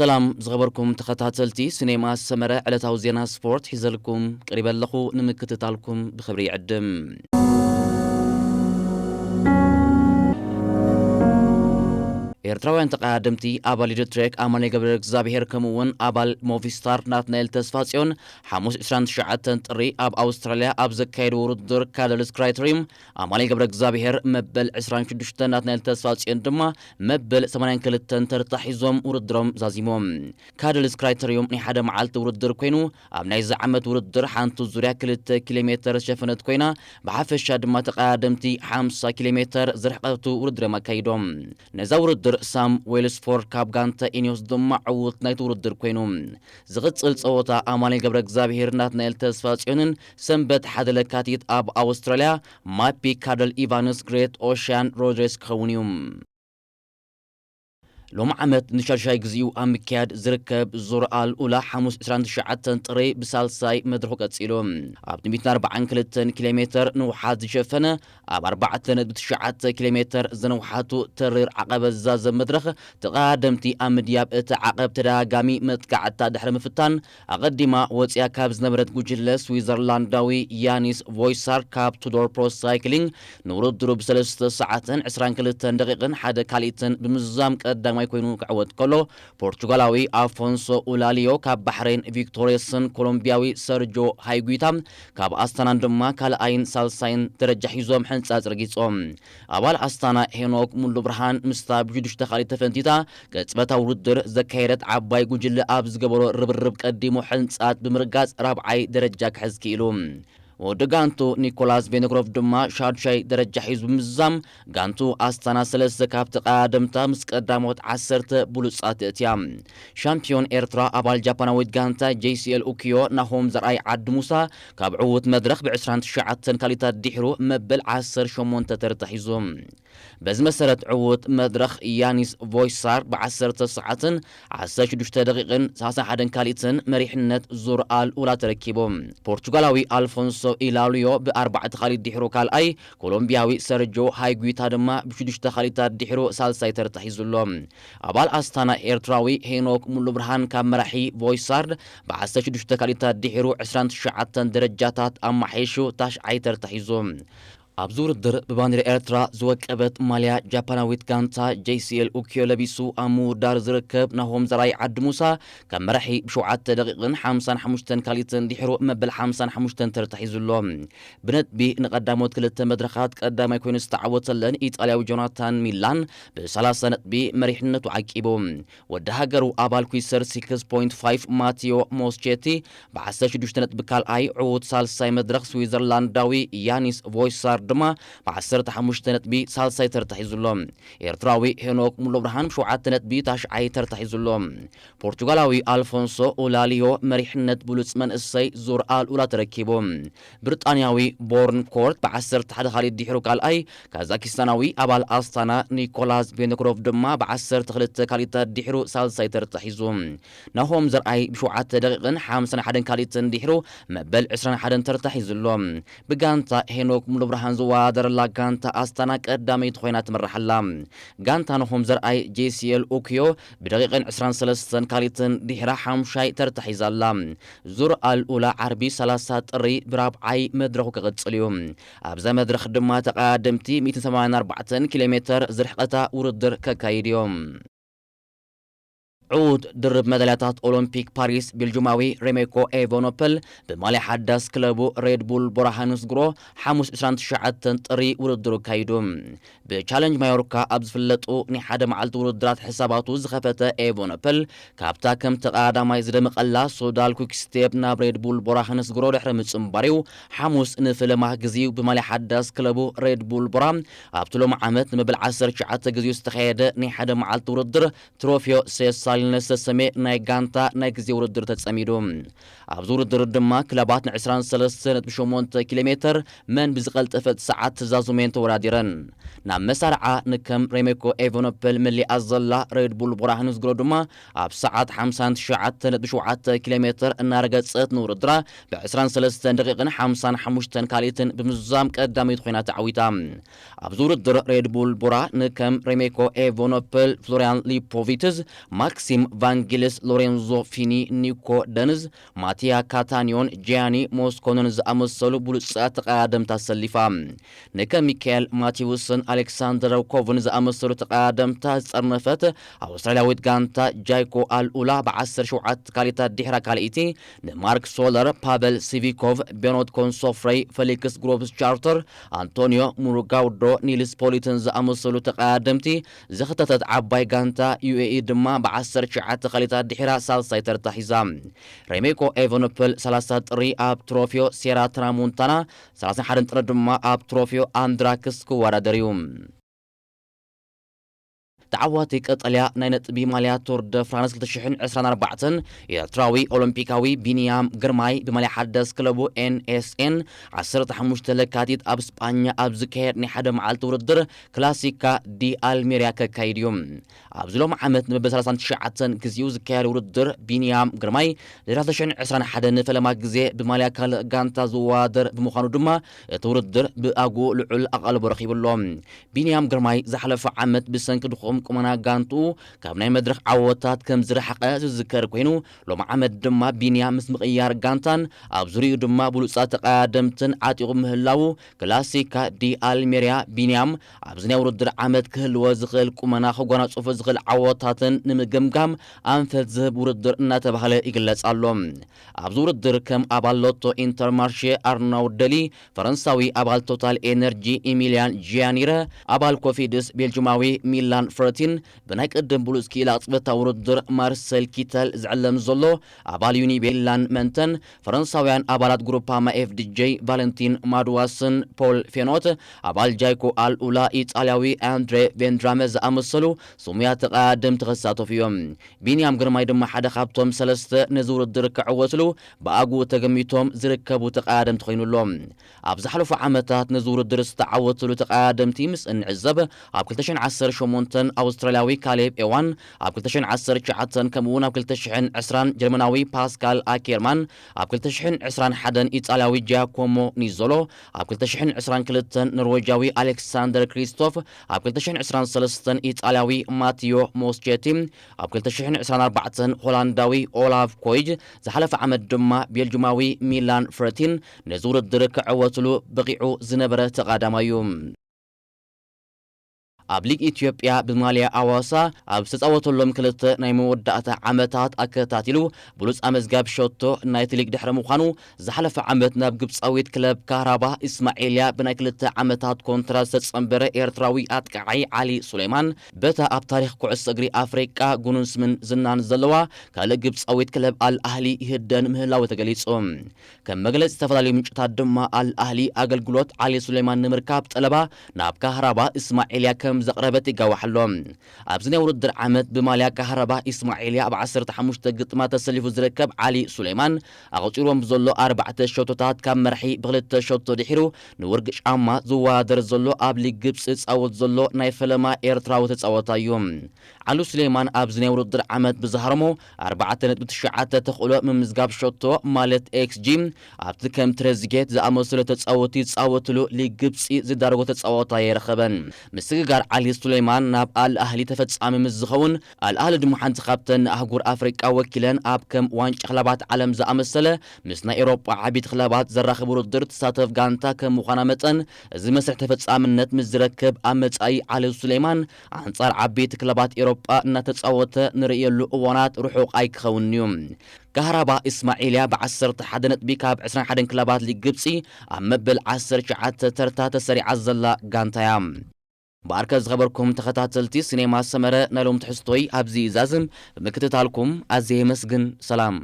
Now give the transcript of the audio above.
ሰላም ዝኸበርኩም ተኸታተልቲ ሲኔማ ሰመረ፣ ዕለታዊ ዜና ስፖርት ሒዘልኩም ቀሪበ ኣለኹ። ንምክትታልኩም ብኽብሪ ይዕድም። ኤርትራውያን ተቐዳደምቲ ኣባል ዩድትሬክ ኣማኑኤል ገብረ እግዚኣብሔር ከምኡ እውን ኣባል ሞቪስታር ናትናኤል ተስፋጽዮን ሓሙስ ዕስራን ትሽዓተን ጥሪ ኣብ ኣውስትራልያ ኣብ ዘካየድዎ ውድድር ካደልስ ክራይተሪዩም ኣማኑኤል ገብረ እግዚኣብሔር መበል ዕስራን ሽዱሽተን ናትናኤል ተስፋጽዮን ድማ መበል ሰማንያን ክልተን ተርታ ሒዞም ውድድሮም ዛዚሞም። ካደልስ ክራይተሪዩም ናይ ሓደ መዓልቲ ውድድር ኮይኑ ኣብ ናይዚ ዓመት ውድድር ሓንቲ ዙርያ ክልተ ኪሎ ሜተር ዝሸፈነት ኮይና ብሓፈሻ ድማ ተቐዳደምቲ ሓምሳ ኪሎ ሜተር ዝርሕቀቱ ውድድር እዮም ኣካይዶም። ነዛ ውድድር ሳም ዌልስፎርድ ካብ ጋንታ ኢኒዮስ ድማ ዕዉት ናይቲ ውድድር ኮይኑ። ዝቕጽል ጸወታ ኣማኑኤል ገብረ እግዚኣብሔር ናትናኤል ተስፋጽዮንን ሰንበት ሓደ ለካቲት ኣብ ኣውስትራልያ ማፒ ካደል ኢቫንስ ግሬት ኦሽያን ሮጀርስ ክኸውን እዩ። ሎም ዓመት ንሻድሻይ ግዜኡ ኣብ ምክያድ ዝርከብ ዙር ኣልኡላ ሓሙስ ዕስራን ትሽዓተን ጥሪ ብሳልሳይ መድረኹ ቀጺሉ። ኣብቲ ሚእትን ኣርባዓን ክልተን ኪሎ ሜተር ንውሓት ዝሸፈነ ኣብ ኣርባዕተ ነጥቢ ትሽዓተ ኪሎ ሜተር ዝነውሓቱ ተሪር ዓቐበት ዛዘም መድረኽ ተቐዳደምቲ ኣብ ምድያብ እቲ ዓቐብ ተደጋጋሚ መጥቃዕታ ድሕሪ ምፍታን ኣቐዲማ ወፂኣ ካብ ዝነበረት ጉጅለ ስዊዘርላንዳዊ ያኒስ ቮይሳር ካብ ቱዶር ፕሮ ሳይክሊንግ ንውድድሩ ብሰለስተ ሰዓትን ዕስራን ክልተን ደቂቕን ሓደ ካልኢትን ብምዝዛም ቀዳማይ ኮይኑ ክዕወት ከሎ ፖርቹጋላዊ ኣፎንሶ ኡላሊዮ ካብ ባሕሬን ቪክቶሪየስን ኮሎምቢያዊ ሰርጆ ሃይጉታ ካብ ኣስታናን ድማ ካልኣይን ሳልሳይን ደረጃ ሒዞም ሕንጻጽ ረጊጾም። ኣባል ኣስታና ሄኖክ ሙሉ ብርሃን ምስታ ብሽዱሽተ ካልኢት ተፈንቲታ ቅጽበታዊ ውድድር ዘካየደት ዓባይ ጉጅለ ኣብ ዝገበሮ ርብርብ ቀዲሙ ሕንጻጽ ብምርጋጽ ራብዓይ ደረጃ ክሕዝ ክኢሉ። ወዲ ጋንቱ ኒኮላስ ቬንግሮቭ ድማ ሻድሻይ ደረጃ ሒዙ ብምዝዛም ጋንቱ ኣስታና ሰለስተ ካብ ተቐዳደምታ ምስ ቀዳሞት ዓሰርተ ብሉጻት እትያ። ሻምፒዮን ኤርትራ ኣባል ጃፓናዊት ጋንታ ጄሲኤል ኡኪዮ ናሆም ዘርኣይ ዓዲ ሙሳ ካብ ዕዉት መድረኽ ብ ዕስራን ትሽዓተን ካልኢታት ድሒሩ መበል ዓሰርተ ሸሞንተ ተርታ ሒዙ። በዚ መሰረት ዕዉት መድረኽ ያኒስ ቮይሳር ብ ዓሰርተ ሰዓትን ዓሰርተ ሽዱሽተ ደቂቕን ሰላሳን ሓደን ካልኢትን መሪሕነት ዙር ኣልኡላ ተረኪቡ። ፖርቹጋላዊ ኣልፎንሶ ኢላሉዮ ብ ኣርባዕተ ካልኢት ድሒሩ ካልኣይ፣ ኮሎምቢያዊ ሰርጆ ሃይጉታ ድማ ብ ሽዱሽተ ካልኢታት ድሒሩ ሳልሳይ ተርታ ሒዙ ኣሎ። ኣባል ኣስታና ኤርትራዊ ሄኖክ ሙሉ ብርሃን ካብ መራሒ ቮይሳርድ ብ ዓሰርተ ሽዱሽተ ካልኢታት ድሒሩ ዕስራን ትሽዓተን ደረጃታት ኣማሓይሹ ታሽዓይ ተርታ ሒዙ። ኣብዚ ውድድር ብባንዴራ ኤርትራ ዝወቀበት ማልያ ጃፓናዊት ጋንታ ጄሲኤል ኡኪዮ ለቢሱ ኣብ ምውዳር ዝርከብ ናሆም ዘርኣይ ዓዲ ሙሳ ካብ መራሒ ብሸውዓተ ደቂቕን ሓምሳን ሓሙሽተን ካልኢትን ድሒሩ መበል ሓምሳን ሓሙሽተን ተርታ ሒዙ ኣሎ። ብነጥቢ ንቐዳሞት ክልተ መድረኻት ቀዳማይ ኮይኑ ዝተዓወተለን ኢጣልያዊ ጆናታን ሚላን ብሰላሳ ነጥቢ መሪሕነቱ ዓቂቡ። ወዲ ሃገሩ ኣባል ኩይሰር ሲክስ ፖይንት ፋይቭ ማቲዮ ሞስቼቲ ብ ዓሰርተ ሽዱሽተ ነጥቢ ካልኣይ፣ ዕዉት ሳልሳይ መድረኽ ስዊዘርላንዳዊ ያኒስ ቮይሳር ድማ ብ ዓሰርተ ሓሙሽተ ነጥቢ ሳልሳይ ተርታ ሒዙ ኣሎ። ኤርትራዊ ሄኖክ ሙሉብርሃን ብ ሸውዓተ ነጥቢ ታሽዓይ ተርታ ሒዙ ኣሎ። ፖርቹጋላዊ ኣልፎንሶ ኡላሊዮ መሪሕነት ብሉጽ መንእሰይ ዙር ኣልኡላ ተረኪቡ። ብሪጣንያዊ ቦርን ኮርት ብ ዓሰርተ ሓደ ካልኢት ድሒሩ ካልኣይ፣ ካዛኪስታናዊ ኣባል ኣስታና ኒኮላስ ቬንክሮቭ ድማ ብ ዓሰርተ ክልተ ካልኢታት ድሒሩ ሳልሳይ ተርታ ሒዙ። ናሆም ዘርኣይ ብ ሸውዓተ ደቂቕን ሓምሳን ሓደን ካልኢትን ድሒሩ መበል ዕስራን ሓደን ተርታ ሒዙ ኣሎ። ብጋንታ ሄኖክ ሙሉብርሃን ዝወዳደረላ ጋንታ ኣስታና ቀዳመይቲ ኮይና ትምራሕ ኣላ። ጋንታ ናሆም ዘርኣይ ጄሲኤል ኡክዮ ብደቂቕን ዕስራን ሰለስተን ካልኢትን ድሒራ ሓሙሻይ ተርታ ሒዛ ኣላ። ዙር ኣልኡላ ዓርቢ ሰላሳ ጥሪ ብራብዓይ መድረኹ ክቕጽል እዩ። ኣብዛ መድረኽ ድማ ተቐዳደምቲ ሚእትን ሰማንያን ኣርባዕተን ኪሎ ሜተር ዝርሕቐታ ውድድር ከካይድ እዮም። ዕዉት ድርብ መዳልያታት ኦሎምፒክ ፓሪስ ቤልጁማዊ ሬሜኮ ኤቨኖፐል ብማልያ ሓዳስ ክለቡ ሬድ ቡል ቦራ ሃንስግሮ ሓሙስ ዕስራን ትሽዓተን ጥሪ ውድድሩ ኣካይዱ። ብቻለንጅ ማዮርካ ኣብ ዝፍለጡ ናይ ሓደ መዓልቲ ውድድራት ሕሳባቱ ዝኸፈተ ኤቨኖፐል ካብታ ከም ተቐዳዳማይ ዝደመቐላ ሶዳል ኩክስቴፕ ናብ ሬድ ቡል ቦራ ሃንስግሮ ድሕሪ ምጽንባር እዩ ሓሙስ ንፈለማ ግዜኡ ብማልያ ሓዳስ ክለቡ ሬድ ቡል ቦራ ኣብቲ ሎሚ ዓመት ንመበል ዓሰርተ ትሽዓተ ግዜኡ ዝተኻየደ ናይ ሓደ መዓልቲ ውድድር ትሮፊዮ ሴሳሊነስ ዝተሰምየ ናይ ጋንታ ናይ ግዜ ውድድር ተጸሚዱ። ኣብዚ ውድድር ድማ ክለባት ን ዕስራን ሰለስተን ነጥቢ ሸሞንተ ኪሎ ሜተር መን ብዝቐልጠፈት ሰዓት ትዛዝመን ተወዳዲረን። ናብ መሳርዓ ንከም ሬሜኮ ኤቨኖፐል መሊኣ ዘላ ሬድ ቡል ቦራ ሃንስግሮ ድማ ኣብ ሰዓት ሓምሳን ትሽዓተን ነጥቢ ሸውዓተ ኪሎ ሜተር እናረገጸት ንውድድራ ብ ዕስራን ሰለስተን ደቂቕን ሓምሳን ሓሙሽተን ካልኢትን ብምዝዛም ቀዳመይቲ ኮይና ተዓዊታ። ኣብዚ ውድድር ሬድ ቡል ቦራ ንከም ሬሜኮ ኤቨኖፐል፣ ፍሎሪያን ሊፖቪትዝ፣ ማክሲ ቲም ቫንጊልስ፣ ሎሬንዞ ፊኒ፣ ኒኮ ደንዝ፣ ማቲያ ካታኒዮን ጂያኒ ሞስኮኖን ዝኣመሰሉ ብሉጻት ተቐዳደምቲ ኣሰሊፋ። ንከሚካኤል ማቲውስን ኣሌክሳንደር ኮቭን ዝኣመሰሉ ተቐዳደምታ ዝጠርነፈት ኣውስትራልያዊት ጋንታ ጃይኮ ኣልኡላ ብዓሰርተ ሸውዓተ ካልኢታት ድሕራ ካልኢቲ ንማርክ ሶለር፣ ፓቨል ሲቪኮቭ፣ ቤኖት ኮንሶፍረይ፣ ፌሊክስ ግሮብስ ቻርተር፣ ኣንቶኒዮ ሙሩጋውዶ፣ ኒልስ ፖሊትን ዝኣመሰሉ ተቐዳደምቲ ዘኽተተት ዓባይ ጋንታ ዩኤኢ ድማ ብዓሰርተ ትሽዓተ ካልኢታት ድሒራ ሳልሳይ ተርታ ሒዛ። ሬሜኮ ኤቨኖፐል ሰላሳ ጥሪ ኣብ ትሮፊዮ ሴራ ትራሙንታና፣ ሰላሳ ሓደ ጥሪ ድማ ኣብ ትሮፊዮ ኣንድራክስ ክወዳደር እዩ። ተዓዋቲ ቀጠልያ ናይ ነጥቢ ማልያ ቱር ደ ፍራንስ ክልተ ሽሕን ዕስራን ኣርባዕተን ኤርትራዊ ኦሎምፒካዊ ቢንያም ግርማይ ብማልያ ሓዳስ ክለቡ ኤንኤስኤን ዓሰርተ ሓሙሽተ ለካቲት ኣብ ስጳኛ ኣብ ዝካየድ ናይ ሓደ መዓልቲ ውድድር ክላሲካ ዲ ኣልሜርያ ከካይድ እዩ። ኣብዚ ሎም ዓመት ንመበል ሰላሳን ትሽዓተን ግዜኡ ዝካየድ ውድድር ቢንያም ግርማይ ድሕሪ ክልተ ሽሕን ዕስራን ሓደን ንፈለማ ግዜ ብማልያ ካልእ ጋንታ ዝወዳደር ብምዃኑ ድማ እቲ ውድድር ብኣግኡ ልዑል ኣቓልቦ ረኺቡ ኣሎ። ቢንያም ግርማይ ዝሓለፈ ዓመት ብሰንኪ ድኹም ቁመና ጋንትኡ ካብ ናይ መድረኽ ዓወታት ከም ዝረሓቐ ዝዝከር ኮይኑ፣ ሎም ዓመት ድማ ቢንያም ምስ ምቕያር ጋንታን ኣብ ዙሪኡ ድማ ብሉጻት ተቐዳደምትን ዓጢቑ ምህላዉ ክላሲካ ዲ ኣልሜርያ ቢንያም ኣብዚ ናይ ውድድር ዓመት ክህልዎ ዝኽእል ቁመና ክጓናጽፎ ዝኽእል ዓወታትን ንምግምጋም ኣንፈት ዝህብ ውድድር እናተባህለ ይግለጽ ኣሎ። ኣብዚ ውድድር ከም ኣባል ሎቶ ኢንተርማርሼ ኣርናውድ ደሊ፣ ፈረንሳዊ ኣባል ቶታል ኤነርጂ ኢሚልያን ጂያኒረ፣ ኣባል ኮፊድስ ቤልጅማዊ ሚላን ፍረቲን፣ ብናይ ቅድም ብሉጽ ክኢላ ቅጽበታዊ ውድድር ማርሰል ኪተል ዝዕለም ዘሎ ኣባል ዩኒቤላን መንተን፣ ፈረንሳውያን ኣባላት ግሩፓማ ኤፍዲጄ ቫለንቲን ማድዋስን ፖል ፌኖት፣ ኣባል ጃይኮ ኣልኡላ ኢጣልያዊ ኣንድሬ ቬንድራመ ዝኣመሰሉ ስሙያት ተቐዳደምቲ ክሳተፉ እዮም። ቢንያም ግርማይ ድማ ሓደ ካብቶም ሰለስተ ነዚ ውድድር ክዕወትሉ ብኣግኡ ተገሚቶም ዝርከቡ ተቐዳደምቲ ኮይኑ ኣሎ። ኣብ ዝሓለፉ ዓመታት ነዚ ውድድር ዝተዓወትሉ ተቐዳደምቲ ምስ እንዕዘብ፣ ኣብ ክልተ ሽሕን ዓሰርተ ሸሞንተን ኣውስትራልያዊ ካሌብ ኤዋን፣ ኣብ ክልተ ሽሕን ዓሰርተ ትሽዓተን ከምኡ እውን ኣብ ክልተ ሽሕን ዕስራን ጀርመናዊ ፓስካል ኣኬርማን፣ ኣብ ክልተ ሽሕን ዕስራን ሓደን ኢጣልያዊ ጂያኮሞ ኒዞሎ፣ ኣብ ክልተ ሽሕን ዕስራን ክልተን ኖርዌጃዊ ኣሌክሳንደር ክሪስቶፍ፣ ኣብ ክልተ ሽሕን ዕስራን ሰለስተን ኢጣልያዊ ማቲዮ ሞስቼቲ፣ ኣብ ክልተ ሽሕን ዕስራን ኣርባዕተን ሆላንዳዊ ኦላፍ ኮይጅ፣ ዝሓለፈ ዓመት ድማ ቤልጅማዊ ሚላን ፍረቲን ነዚ ውድድር ክዕወትሉ በቒዑ ዝነበረ ተቓዳማይ እዩ። ኣብ ሊግ ኢትዮጵያ ብማልያ ኣዋሳ ኣብ ዝተጻወተሎም ክልተ ናይ መወዳእታ ዓመታት ኣከታቲሉ ብሉጽ ኣመዝጋቢ ሸቶ ናይቲ ሊግ ድሕሪ ምዃኑ፣ ዝሓለፈ ዓመት ናብ ግብጻዊት ክለብ ካህራባ ኢስማዒልያ ብናይ ክልተ ዓመታት ኮንትራት ዝተጸንበረ ኤርትራዊ ኣጥቃዓይ ዓሊ ሱሌማን፣ በታ ኣብ ታሪኽ ኩዕሶ እግሪ ኣፍሪቃ ግኑን ስምን ዝናን ዘለዋ ካልእ ግብጻዊት ክለብ ኣል ኣህሊ ይህደን ምህላው ተገሊጹ። ከም መግለጺ ዝተፈላለዩ ምንጭታት ድማ፣ ኣል ኣህሊ ኣገልግሎት ዓሊ ሱሌማን ንምርካብ ጠለባ ናብ ካህራባ ኢስማዒልያ ከም ዘቕረበት ይጋዋሕ ኣሎ። ኣብዚ ናይ ውድድር ዓመት ብማልያ ካህራባ ኢስማዒልያ ኣብ ዓሰርተ ሓሙሽተ ግጥማት ተሰሊፉ ዝርከብ ዓሊ ሱሌማን፣ ኣቑጺርዎም ብዘሎ ኣርባዕተ ሸቶታት ካብ መርሒ ብክልተ ሸቶ ድሒሩ ንወርቂ ጫማ ዝወዳደር ዘሎ፣ ኣብ ሊግ ግብጺ ዝጻወት ዘሎ ናይ ፈለማ ኤርትራዊ ተጻዋታይ እዩ። ዓሊ ሱሌማን ኣብዚ ናይ ውድድር ዓመት ብዝሃረሞ ኣርባዕተ ነጥቢ ትሽዓተ ተኽእሎ ምምዝጋብ ሸቶ ማለት ኤክስጂ፣ ኣብቲ ከም ትሬዝጌት ዝኣመሰሉ ተጻወትቲ ዝጻወትሉ ሊግ ግብጺ ዝዳረጎ ተጻዋታይ ኣይረኸበን። ምስግጋር ዓሊ ሱሌማን ናብ ኣል ኣህሊ ተፈጻሚ ምስ ዝኸውን፣ ኣል ኣህሊ ድማ ሓንቲ ካብተን ንኣህጉር ኣፍሪቃ ወኪለን ኣብ ከም ዋንጫ ክለባት ዓለም ዝኣመሰለ ምስ ናይ ኤውሮጳ ዓቢት ክለባት ዘራኽብ ውድድር ትሳተፍ ጋንታ ከም ምዃና መጠን፣ እዚ መስርሕ ተፈጻምነት ምስ ዝረክብ፣ ኣብ መጻኢ ዓሊ ሱሌማን ኣንጻር ዓበይቲ ክለባት ኤውሮጳ እናተጻወተ ንርእየሉ እዋናት ርሑቕ ኣይክኸውን'ዩ። ካህራባ ኢስማዒልያ ብዓሰርተ ሓደ ነጥቢ ካብ ዕስራን ሓደን ክለባት ሊግ ግብጺ ኣብ መበል ዓሰርተ ትሽዓተ ተርታ ተሰሪዓ ዘላ ጋንታ እያ። ብኣርከ ዝኸበርኩም ተኸታተልቲ ሲኔማ ሰመረ፣ ናይ ሎም ትሕዝቶይ ኣብዚ ይዛዝም። ብምክትታልኩም ኣዝየ የመስግን። ሰላም።